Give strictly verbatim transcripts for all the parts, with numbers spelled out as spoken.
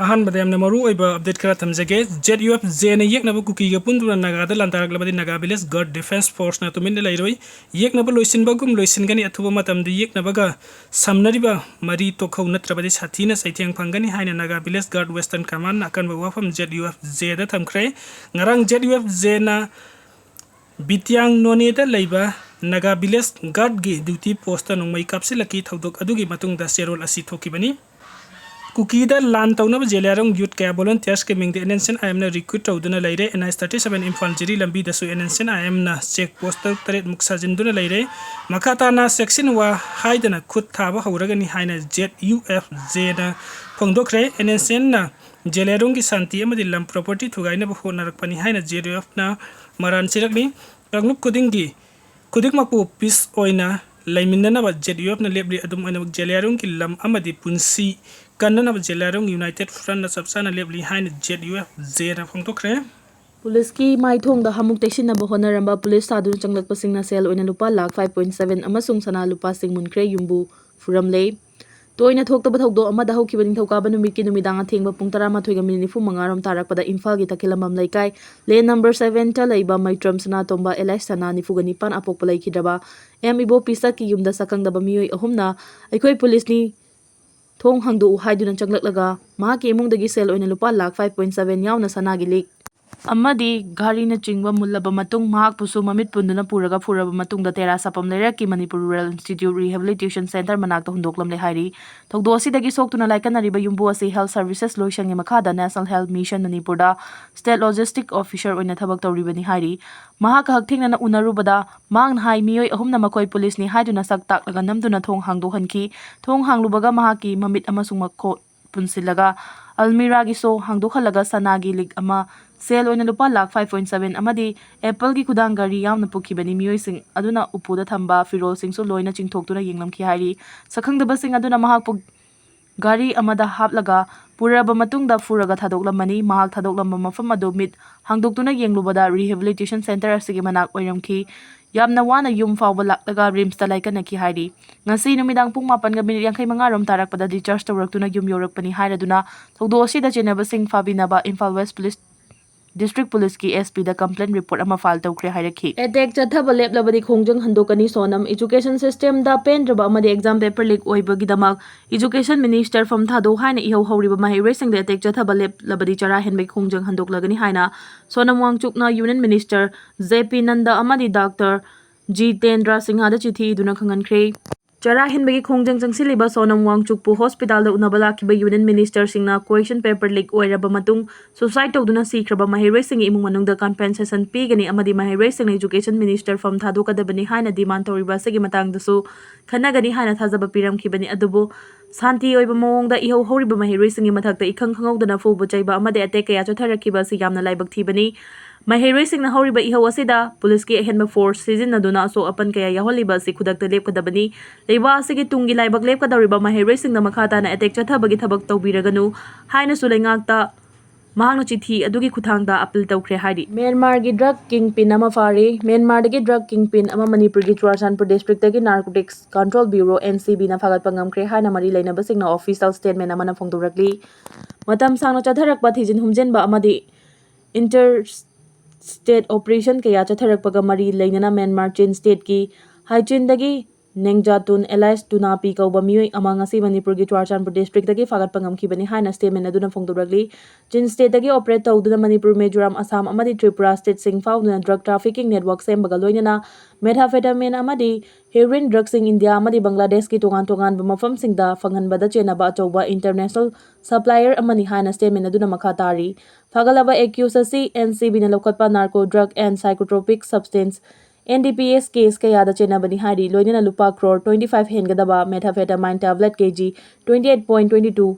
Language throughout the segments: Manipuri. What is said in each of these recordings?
ꯑꯍꯥꯟꯕꯗ ꯌꯥꯝꯅ ꯃꯔꯨ ꯑꯣꯏꯕ ꯑꯞꯗꯦꯠ ꯈꯔ ꯊꯝꯖꯒꯦ꯫ ꯖꯦꯠ ꯌꯨ ꯑꯦꯐ ꯖꯦꯅ ꯌꯦꯛꯅꯕ ꯀꯨꯀꯤꯒ ꯄꯨꯟꯗꯨꯅ ꯅꯥꯒꯥꯗ ꯂꯥꯟꯗꯥꯔꯛꯂꯕꯗꯤ ꯅꯥꯒꯥ ꯚꯤꯂꯦꯖ ꯒꯥꯔꯗ ꯗꯤꯐꯦꯟꯁ ꯐꯣꯔꯁꯅ ꯇꯨꯃꯤꯟꯅ ꯂꯩꯔꯣꯏ꯫ ꯌꯦꯛꯅꯕ ꯂꯣꯏꯁꯤꯟꯕꯒꯨꯝ ꯂꯣꯏꯁꯤꯟꯒꯅꯤ꯫ ꯑꯊꯨꯕ ꯃꯇꯝꯗ ꯌꯦꯛꯅꯕꯒ ꯁꯝꯅꯔꯤꯕ ꯃꯔꯤ ꯇꯣꯛꯍꯧ, ꯅꯠꯇ꯭ꯔꯕꯗꯤ ꯁꯥꯊꯤꯅ ꯆꯩꯊꯦꯡ ꯐꯪꯒꯅꯤ ꯍꯥꯏꯅ ꯅꯥꯒꯥ ꯚꯤꯂꯦꯖ ꯒꯥꯔꯗ ꯋꯦꯁꯇꯔꯟ ꯀꯃꯥꯟꯅ ꯑꯀꯟꯕ ꯋꯥꯐꯝ ꯖꯦꯠ ꯌꯨ ꯑꯦꯐ ꯖꯦꯗ ꯊꯝꯈ꯭ꯔꯦ꯫ ꯉꯔꯥꯡ ꯖꯦꯠ ꯌꯨ ꯑꯦꯐ ꯖꯦꯅ ꯕꯤꯇꯤꯌꯥꯡ ꯅꯣꯅꯦꯗ ꯂꯩꯕ ꯅꯥꯒꯥ ꯚꯤꯂꯦꯖ ꯒꯥꯔꯗꯒꯤ ꯗ꯭ꯌꯨꯇꯤ ꯄꯣꯁꯇ ꯅꯣꯡꯃꯩ ꯀꯥꯞꯁꯤꯜꯂꯛꯈꯤ꯫ ꯊꯧꯗꯣꯛ ꯑꯗꯨꯒꯤ ꯃꯇꯨꯡꯗ ꯆꯦꯔꯣꯜ ꯑꯁꯤ ꯊꯣꯛꯈꯤꯕꯅꯤ꯫ ꯀꯨꯀꯤꯗ ꯂꯥꯟ ꯇꯧꯅꯕ ꯖꯦꯂꯤꯌꯥꯡꯔꯣꯡ ꯌꯨꯠ ꯀꯌꯥ ꯚꯣꯂꯨꯟꯇꯤꯌꯔꯁꯀꯤ ꯃꯤꯡꯗ N N C N I ꯑꯦꯝꯅ ꯔꯤꯀ꯭ꯔꯨꯠ ꯇꯧꯗꯨꯅ ꯂꯩꯔꯦ꯫ N H thirty seven Imphal Jiri ꯂꯝꯕꯤꯗꯁꯨ N N C N I ꯑꯦꯝꯅ ꯆꯦꯛ ꯄꯣꯁ ꯇꯔꯨꯛ ꯇꯔꯦꯠꯃꯨꯛ ꯁꯥꯖꯤꯟꯗꯨꯅ ꯂꯩꯔꯦ꯫ ꯃꯈꯥ ꯇꯥꯅ ꯆꯦꯛꯁꯤꯟꯋꯥ ꯍꯥꯏꯗꯅ ꯈꯨꯠ ꯊꯥꯕ ꯍꯧꯔꯒꯅꯤ ꯍꯥꯏꯅ ꯖꯦꯠ ꯌꯨ ꯑꯦꯐ ꯖꯦꯅ ꯐꯣꯡꯗꯣꯛꯈ꯭ꯔꯦ꯫ ꯑꯦꯟ ꯑꯦꯟ ꯁꯤ ꯑꯦꯟꯅ ꯖꯦꯂꯤꯌꯥꯡꯔꯣꯡꯒꯤ ꯁꯥꯟꯇꯤ ꯑꯃꯗꯤ ꯂꯝ ꯄ꯭ꯔꯣꯄꯔꯇꯤ ꯊꯨꯒꯥꯏꯅꯕ ꯍꯣꯠꯅꯔꯛꯄꯅꯤ ꯍꯥꯏꯅ ꯖꯦꯠ ꯌꯨ ꯑꯦꯐꯅ ꯃꯔꯥꯟ ꯁꯤꯔꯛꯂꯤ꯫ ꯀꯥꯡꯂꯨꯞ ꯈꯨꯗꯤꯡꯒꯤ ꯈꯨꯗꯤꯡꯃꯛꯄꯨ ꯄꯤꯁ ꯑꯣꯏꯅ ꯂꯩꯃꯤꯟꯅꯅꯕ ꯖꯦꯠ ꯌꯨ ꯑꯦꯐꯅ ꯂꯦꯞꯂꯤ꯫ ꯑꯗꯨꯝ ꯑꯣꯏꯅꯃꯛ ꯖꯦꯂꯤꯌꯥꯡꯔꯣꯡꯒꯤ ꯂꯝ ꯑꯃꯗꯤ ꯄꯨꯟꯁꯤ ꯀꯟꯅꯅꯕ ꯖꯦꯂꯤꯌꯥꯡꯔꯣꯡ ꯌꯨꯅꯥꯏꯇꯦꯗ ꯐ꯭ꯔꯟꯠꯅ ꯆꯞ ꯆꯥꯅ ꯂꯦꯞꯂꯤ ꯍꯥꯏꯅ ꯖꯦꯠ ꯌꯨ ꯑꯦꯐ ꯖꯦꯅ ꯐꯣꯡꯗꯣꯛꯈ꯭ꯔꯦ꯫ ꯄꯨꯂꯤꯁꯀꯤ ꯃꯥꯏꯊꯣꯡꯗ ꯍꯥꯃꯨꯛ ꯇꯩꯁꯤꯟꯅꯕ ꯍꯣꯠꯅꯔꯝꯕ ꯄꯨꯂꯤꯁ ꯊꯥꯗꯨꯅ ꯆꯪꯂꯛꯄꯁꯤꯡꯅ ꯁꯦꯜ ꯑꯣꯏꯅ ꯂꯨꯄꯥ ꯂꯥꯈ ꯐꯥꯏꯚ ꯄꯣꯏꯟꯠ ꯁꯚꯦꯟ ꯑꯃꯁꯨꯡ ꯁꯅꯥ ꯂꯨꯄꯥ ꯁꯤꯡ ꯃꯨꯟꯈ꯭ꯔꯦ꯫ ꯌꯨꯝꯕꯨ ꯐꯨꯔꯝꯂꯦ꯫ ꯇꯣꯏꯅ ꯊꯣꯛꯇꯕ ꯊꯧꯗꯣꯛ ꯑꯃꯗ ꯍꯧꯈꯤꯕ ꯅꯤꯡꯊꯧꯀꯥꯕ ꯅꯨꯃꯤꯠꯀꯤ ꯅꯨꯃꯤꯗꯥꯡ ꯑꯊꯦꯡꯕ ꯄꯨꯡ ꯇꯔꯥꯃꯥꯊꯣꯏꯒ ꯃꯤꯅꯤꯠ ꯅꯤꯐꯨ ꯃꯉꯥ ꯔꯣꯝ ꯇꯥꯔꯛꯄꯗ ꯏꯝꯐꯥꯜꯒꯤ ꯇꯈꯦꯂꯝꯕꯝ ꯂꯩꯀꯥꯏ, ꯂꯦꯟ ꯅꯝꯕꯔ ꯁꯚꯦꯟꯇ ꯂꯩꯕ ꯃꯩꯇ꯭ꯔꯝ ꯁꯅꯥꯇꯣꯝꯕ ꯑꯦꯂꯥꯏꯁ ꯁꯅꯥ ꯅꯤꯐꯨꯒ ꯅꯤꯄꯥꯟ ꯑꯄꯣꯛꯄ ꯂꯩꯈꯤꯗ꯭ꯔꯕ ꯑꯦꯝ ꯏꯕꯣ ꯄꯤꯁꯛꯀꯤ ꯌꯨꯝꯗ ꯁꯛꯈꯪꯗꯕ ꯃꯤꯑꯣꯏ ꯑꯍꯨꯝꯅ ꯑꯩꯈꯣꯏ ꯄꯨꯂꯤꯁꯅꯤ, ꯊꯣꯡ ꯍꯥꯡꯗꯣꯛꯎ ꯍꯥꯏꯗꯨꯅ ꯆꯪꯂꯛꯂꯒ ꯃꯍꯥꯛꯀꯤ ꯏꯃꯨꯡꯗꯒꯤ ꯁꯦꯜ ꯑꯣꯏꯅ ꯂꯨꯄꯥ ꯂꯥꯈ ꯐꯥꯏꯚ ꯄꯣꯏꯟꯠ ꯁꯚꯦꯟ ꯌꯥꯎꯅ ꯁꯅꯥꯒꯤ ꯂꯤꯛ ꯑꯃꯗꯤ ꯘꯔꯤꯅꯆꯤꯡꯕ ꯃꯨꯜꯂꯕ ꯃꯇꯨꯡ ꯃꯍꯥꯛꯄꯨꯁꯨ ꯃꯃꯤꯠ ꯄꯨꯟꯗꯨꯅ ꯄꯨꯔꯒ ꯐꯨꯔꯕ ꯃꯇꯨꯡꯗ ꯇꯦꯔꯥ ꯁꯥꯄꯝ ꯂꯩꯔꯛꯀꯤ Manipur rural institute rehabilitation centre ꯃꯅꯥꯛꯇ ꯍꯨꯟꯗꯣꯛꯂꯝꯂꯦ ꯍꯥꯏꯔꯤ꯫ ꯊꯧꯗꯣꯛ ꯑꯁꯤꯗꯒꯤ ꯁꯣꯛꯇꯨꯅ ꯂꯥꯏꯀꯠꯅꯔꯤꯕ ꯌꯨꯝꯕꯨ ꯑꯁꯤ ꯍꯦꯜꯊ ꯁꯔꯚꯤꯁꯦꯁ ꯂꯣꯏꯁꯪꯒꯤ ꯃꯈꯥꯗ ꯅꯦꯁꯅꯦꯜ ꯍꯦꯜꯊ ꯃꯤꯁꯟ ꯃꯅꯤꯄꯨꯔꯗ ꯁ꯭ꯇꯦꯠ ꯂꯣꯖꯤꯁꯇꯤꯛ ꯑꯣꯐꯤꯁꯔ ꯑꯣꯏꯅ ꯊꯕꯛ ꯇꯧꯔꯤꯕꯅꯤ ꯍꯥꯏꯔꯤ꯫ ꯃꯍꯥꯛꯀ ꯍꯛꯊꯦꯡꯅꯅ ꯎꯅꯔꯨꯕꯗ ꯃꯍꯥꯛꯅ ꯍꯥꯏ, ꯃꯤꯑꯣꯏ ꯑꯍꯨꯝꯅ ꯃꯈꯣꯏ ꯄꯨꯂꯤꯁꯅꯤ ꯍꯥꯏꯗꯨꯅ ꯁꯛ ꯇꯥꯛꯂꯒ ꯅꯝꯗꯨꯅ ꯊꯣꯡ ꯍꯥꯡꯗꯣꯛꯍꯟꯈꯤ꯫ ꯊꯣꯡ ꯍꯥꯡꯂꯨꯕꯒ ꯃꯍꯥꯛꯀꯤ ꯃꯃꯤꯠ ꯑꯃꯁꯨꯡ ꯃꯈꯣꯠ ꯄꯨꯟꯁꯤꯜꯂꯒ ꯑꯜꯃꯤꯔꯥꯒꯤ ꯁꯣ ꯍꯥꯡꯗꯣꯛꯍꯜꯂꯒ ꯁꯅꯥꯒꯤ ꯂꯤꯛ ꯑꯃ, ꯁꯦꯜ ꯑꯣꯏꯅ ꯂꯨꯄꯥ ꯂꯥꯈ ꯐꯥꯏꯚ ꯄꯣꯏꯟꯠ ꯁꯚꯦꯟ ꯑꯃꯗꯤ ꯑꯦꯄꯜꯒꯤ ꯈꯨꯗꯥꯡ ꯘꯔꯤ ꯌꯥꯎꯅ ꯄꯨꯈꯤꯕꯅꯤ꯫ ꯃꯤꯑꯣꯏꯁꯤꯡ ꯑꯗꯨꯅ ꯎꯄꯨꯗ ꯊꯝꯕ ꯐꯤꯔꯣꯜꯁꯤꯡꯁꯨ ꯂꯣꯏꯅ ꯆꯤꯡꯊꯣꯛꯇꯨꯅ ꯌꯦꯡꯂꯝꯈꯤ ꯍꯥꯏꯔꯤ꯫ ꯁꯛꯈꯪꯗꯕꯁꯤꯡ ꯑꯗꯨꯅ ꯃꯍꯥꯛꯄꯨ ꯘꯔꯤ ꯑꯃꯗ ꯍꯥꯞꯂꯒ ꯄꯨꯔꯛꯑꯕ ꯃꯇꯨꯡꯗ ꯐꯨꯔꯒ ꯊꯥꯗꯣꯛꯂꯝꯕꯅꯤ꯫ ꯃꯍꯥꯛ ꯊꯥꯗꯣꯛꯂꯝꯕ ꯃꯐꯝ ꯑꯗꯨ ꯃꯤꯠ ꯍꯥꯡꯗꯣꯛꯇꯨꯅ ꯌꯦꯡꯂꯨꯕꯗ ꯔꯤꯍꯦꯕꯤꯂꯤꯇꯦꯁꯟ ꯁꯦꯟꯇꯔ ꯑꯁꯤꯒꯤ ꯃꯅꯥꯛ ꯑꯣꯏꯔꯝꯈꯤ꯫ ꯌꯥꯝꯅ ꯋꯥꯅ ꯌꯨꯝ ꯐꯥꯎꯕ ꯂꯥꯛꯂꯒ ꯔꯤꯝꯁꯇ ꯂꯥꯏꯀꯠꯅꯈꯤ ꯍꯥꯏꯔꯤ꯫ ꯉꯁꯤ ꯅꯨꯃꯤꯗꯥꯡ ꯄꯨꯡ ꯃꯥꯄꯟꯒ ꯃꯤꯅꯤꯠ ꯌꯥꯡꯈꯩ ꯃꯉꯥ ꯔꯣꯝ ꯇꯥꯔꯛꯄꯗ discharge ꯇꯧꯔꯛꯇꯨꯅ ꯌꯨꯝ ꯌꯧꯔꯛꯄꯅꯤ ꯍꯥꯏꯔꯗꯨꯅ ꯊꯧꯗꯣꯛ ꯑꯁꯤꯗ ꯆꯦꯟꯅꯕꯁꯤꯡ ꯐꯥꯕꯤꯅꯕ ꯏꯝꯐꯥꯜ ꯋꯦꯁ ꯄꯨꯂꯤꯁ district ꯄꯨꯂꯤꯁꯀꯤ SP ꯗ complaint report ꯑꯃ file ꯇꯧꯈ꯭ꯔꯦ ꯍꯥꯏꯔꯛꯈꯤ꯫ Attack ꯆꯠꯊꯕ ꯂꯦꯞꯂꯕꯗꯤ ꯈꯣꯡꯖꯪ ꯍꯟꯗꯣꯛꯀꯅꯤ꯫ ꯁꯣꯅꯝ education system ꯗ ꯄꯦꯟꯗ꯭ꯔꯕ ꯑꯃꯗꯤ exam paper leak ꯑꯣꯏꯕꯒꯤꯗꯃꯛ education minister ꯐꯝ ꯊꯥꯗꯣꯛ ꯍꯥꯏꯅ ꯏꯍꯧ ꯍꯧꯔꯤꯕ ꯃꯍꯩꯔꯣꯏꯁꯤꯡꯗ attack ꯆꯠꯊꯕ ꯂꯦꯞꯂꯕꯗꯤ ꯆꯔꯥ ꯍꯦꯟꯕꯒꯤ ꯈꯣꯡꯖꯪ ꯍꯟꯗꯣꯛꯂꯒꯅꯤ ꯍꯥꯏꯅ Sonam ꯋꯥꯡꯆꯨꯛꯅ union minister J P Nanda ꯑꯃꯗꯤ Doctor ꯖꯤꯇꯦꯟꯗ꯭ꯔ ꯁꯤꯡꯍꯗ ꯆꯤꯊꯤ ꯏꯗꯨꯅ ꯈꯪꯍꯟꯈ꯭ꯔꯦ꯫ ꯆꯔꯥ ꯍꯦꯟꯕꯒꯤ ꯈꯣꯡꯖꯪ ꯆꯪꯁꯤꯜꯂꯤꯕ ꯁꯣꯅꯝ ꯋꯥꯡꯆꯨꯛꯄꯨ hospital ꯗ ꯎꯅꯕ ꯂꯥꯛꯈꯤꯕ union minister ꯁꯤꯡꯅ question paper leak ꯑꯣꯏꯔꯕ ꯃꯇꯨꯡ suicide ꯇꯧꯗꯨꯅ ꯁꯤꯈ꯭ꯔꯕ ꯃꯍꯩꯔꯣꯏꯁꯤꯡꯒꯤ ꯏꯃꯨꯡ ꯃꯅꯨꯡꯗ compensation ꯄꯤꯒꯅꯤ ꯑꯃꯗꯤ ꯃꯍꯩꯔꯣꯏꯁꯤꯡꯅ education minister ꯐꯝ ꯊꯥꯗꯣꯛꯀꯗꯕꯅꯤ ꯍꯥꯏꯅ demand ꯇꯧꯔꯤꯕ ꯑꯁꯤꯒꯤ ꯃꯇꯥꯡꯗꯁꯨ ꯈꯟꯅꯒꯅꯤ ꯍꯥꯏꯅ ꯊꯥꯖꯕ ꯄꯤꯔꯝꯈꯤꯕꯅꯤ꯫ ꯑꯗꯨꯕꯨ ꯁꯥꯟꯇꯤ ꯑꯣꯏꯕ ꯃꯑꯣꯡꯗ ꯏꯍꯧ ꯍꯧꯔꯤꯕ ꯃꯍꯩꯔꯣꯏꯁꯤꯡꯒꯤ ꯃꯊꯛꯇ ꯏꯈꯪ ꯈꯪꯍꯧꯗꯅ ꯐꯨꯕ ꯆꯩꯕ ꯑꯃꯗꯤ attack ꯀꯌꯥ ꯆꯠꯊꯔꯛꯈꯤꯕ ꯑꯁꯤ ꯌꯥꯝꯅ ꯂꯥꯏꯕꯛ ꯊꯤꯕꯅꯤ꯫ ꯃꯍꯩꯔꯣꯏꯁꯤꯡꯅ ꯍꯧꯔꯤꯕ ꯏꯍꯧ ꯑꯁꯤꯗ ꯄꯨꯂꯤꯁꯀꯤ ꯑꯍꯦꯟꯕ force ꯁꯤꯖꯤꯟꯅꯗꯨꯅ ꯑꯁꯣꯛ ꯑꯄꯟ ꯀꯌꯥ ꯌꯥꯎꯍꯜꯂꯤꯕ ꯑꯁꯤ ꯈꯨꯗꯛꯇ ꯂꯦꯞꯀꯗꯕꯅꯤ꯫ ꯂꯩꯕꯥꯛ ꯑꯁꯤꯒꯤ ꯇꯨꯡꯒꯤ ꯂꯥꯏꯕꯛ ꯂꯦꯞꯀꯗꯧꯔꯤꯕ ꯃꯍꯩꯔꯣꯏꯁꯤꯡꯅ ꯃꯈꯥ ꯇꯥꯅ attack ꯆꯠꯊꯕꯒꯤ ꯊꯕꯛ ꯇꯧꯕꯤꯔꯒꯅꯨ ꯍꯥꯏꯅꯁꯨ ꯂꯩꯉꯥꯛꯇ ꯃꯍꯥꯛꯅ ꯆꯤꯊꯤ ꯑꯗꯨꯒꯤ ꯈꯨꯠꯊꯥꯡꯗ appeal ꯇꯧꯈ꯭ꯔꯦ ꯍꯥꯏꯔꯤ꯫ ꯃ꯭ꯌꯥꯟꯃꯥꯔꯒꯤ drug kingpin ꯑꯃ ꯐꯥꯔꯦ꯫ ꯃ꯭ꯌꯥꯟꯃꯥꯔꯗꯒꯤ drug kingpin ꯑꯃ ꯃꯅꯤꯄꯨꯔꯒꯤ ꯆꯨꯔꯥꯆꯥꯟꯄꯨꯔ district ꯇꯒꯤ Narcotics Control Bureau, N C B ꯅ ꯐꯥꯒꯠꯄ ꯉꯝꯈ꯭ꯔꯦ ꯍꯥꯏꯅ ꯃꯔꯤ ꯂꯩꯅꯕꯁꯤꯡꯅ official statement ꯑꯃꯅ ꯐꯣꯡꯗꯣꯔꯛꯂꯤ꯫ ꯃꯇꯝ ꯁꯥꯡꯅ ꯆꯠꯊꯔꯛꯄ ꯊꯤꯖꯤꯟ ꯍꯨꯝꯖꯤꯟꯕ ꯑꯃꯗꯤ inter state operation ꯀꯌꯥ ꯆꯠꯊꯔꯛꯄꯒ ꯃꯔꯤ ꯂꯩꯅꯅ ꯃ꯭ꯌꯥꯟꯃꯥꯔ ꯆꯤꯟ state ꯀꯤ ꯍꯥꯏꯆꯤꯟꯗꯒꯤ ꯅꯦꯡꯖꯥꯇꯨꯟ alias ꯇꯨꯅꯥꯄꯤ ꯀꯧꯕ ꯃꯤꯑꯣꯏ ꯑꯃ ꯉꯁꯤ ꯃꯅꯤꯄꯨꯔꯒꯤ ꯆꯨꯔꯥꯆꯥꯟꯄꯨꯔ district ꯇꯒꯤ ꯐꯥꯒꯠꯄ ꯉꯝꯈꯤꯕꯅꯤ ꯍꯥꯏꯅ statement ꯑꯗꯨꯅ ꯐꯣꯡꯗꯣꯔꯛꯂꯤ꯫ ꯆꯤꯟ state ꯇꯒꯤ operate ꯇꯧꯗꯨꯅ ꯃꯅꯤꯄꯨꯔ, ꯃꯤꯖꯣꯔꯥꯝ, ꯑꯁꯥꯝ ꯑꯃꯗꯤ ꯇ꯭ꯔꯤꯄꯨꯔꯥ state ꯁꯤꯡ ꯐꯥꯎꯗꯨꯅ drug trafficking network ꯁꯦꯝꯕꯒ ꯂꯣꯏꯅꯅ methamphetamine ꯑꯃꯗꯤ heroin drug ꯁꯤꯡ ꯏꯟꯗꯤꯌꯥ ꯑꯃꯗꯤ ꯕꯪꯒ꯭ꯂꯥꯗꯦꯁꯀꯤ ꯇꯣꯉꯥꯟ ꯇꯣꯉꯥꯟꯕ ꯃꯐꯝꯁꯤꯡꯗ ꯐꯪꯍꯟꯕꯗ ꯆꯦꯟꯅꯕ ꯑꯆꯧꯕ international supplier ꯑꯃꯅꯤ ꯍꯥꯏꯅ statement ꯑꯗꯨꯅ ꯃꯈꯥ ꯇꯥꯔꯤ꯫ ꯐꯥꯒꯠꯂꯕ accused ꯑꯁꯤ N C B ꯅ ꯂꯧꯈꯠꯄ narco drug and psychotropic substance, N D P S case ꯀꯌꯥꯗ ꯆꯦꯟꯅꯕꯅꯤ ꯍꯥꯏꯔꯤ꯫ ꯂꯣꯏꯅꯅ ꯂꯨꯄꯥ crore twenty five ꯍꯦꯟꯒꯗꯕ methamphetamine tablet K G twenty eight point twenty two